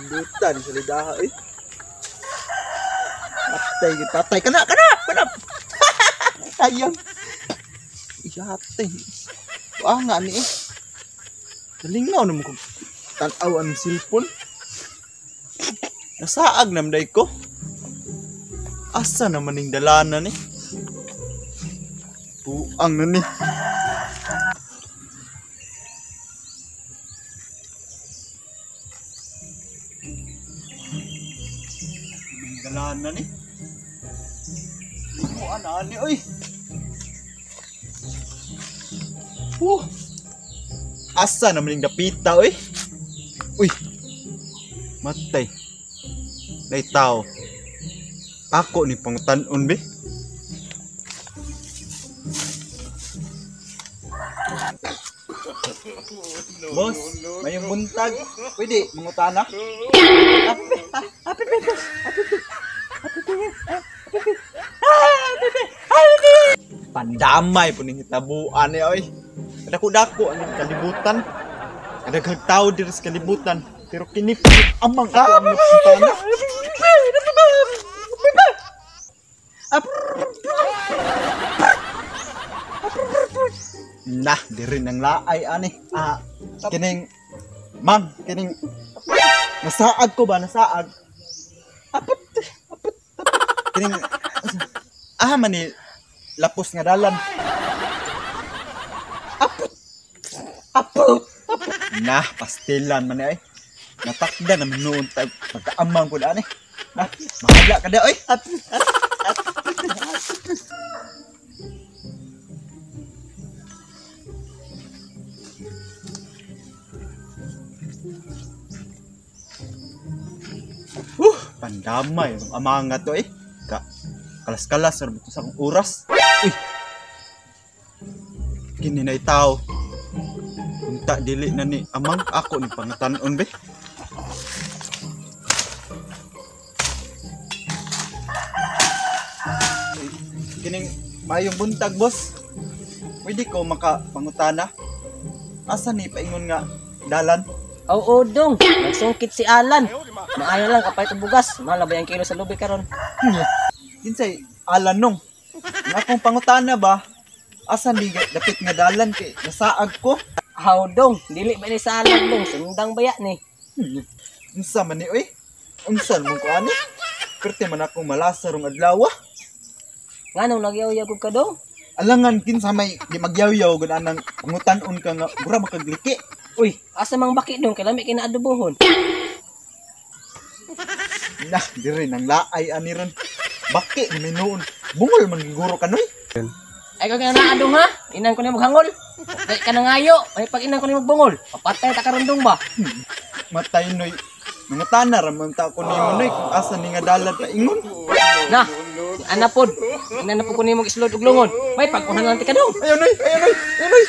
Dutan sa lidaha eh. Patay, patay. Kana, kana, kana. Sayang. Iyate. Wah nga ni eh. Kalingaw naman ko. Tanaw ang cellphone. Nasaag namday ko. Asa naman ning dalanan eh. Buang na ni. Dalanan ni. Limuan na ni oy. Asa naman ning dapita oy. Uy. Matay. Day tao. Ako ni pangtan-on be. Boss, mayong buntag. Pwede mangutana? Pandamay po ning hitabuan eh oy. Dako-dako ang kalibutan. Daghang tao diri sa kalibutan, pero kini amang ako ang mangutana. Nah, diri nang laay ani. Kining ma'am, kining nasaag ko ba nasaag? Apot, apot, apot. Kining man ni lapos nga dalan. Apot. Apot. Apot. Nah, pastilan man ni ay. Natakda naman noon tag pagkaamang ko daan eh. Nah, mahadla ka da oy. Apot. Pandamay ang amanga to eh. Kalas-kalas ra sa akong oras. Uy. Kini nay tao. Unta dili na ni amang ako ni pangatan-on be. Kining mayong buntag boss. Pwede ko makapangutana. Asa ni paingon nga dalan? Oo, dong. Nagsungkit si Alan. Maayo lang kapay bugas. Mahal na ba yung kilo sa lubi karon? Kinsay Alan nung. Ang akong pangutana ba? Asa ni dapit nga dalan kay nasaag ko? Aw dong, dili ba ni sa Alan dong? Sundang baya ni. Unsa man ni oy? Unsa man ko ani? Perte man akong malasa rong adlaw. Nganong nagyaw-yaw ka dong? Alangan kinsa may di magyawyaw gud anang pangutan-on ka nga mura makagliki. Uy, asa mang baki dong kay lami kay naadobohon. Nah, diri nang laay ani ron. Baki ni noon. Bungol man giguro ka noy. Ay kag naadong ha. Inan ko ni maghangol. Dai ka nangayo. Ay pag inan ko ni magbungol. Papatay ta karon dong ba? Matay noy. Mangutana ra man ta ko nimo noy kung asa ni nga dalan paingon. Nah, ana pod. Inan na po ko nimo islod og lungon. May pag-unan lang ti ka dong. Ayo noy, ayo noy, ayo noy.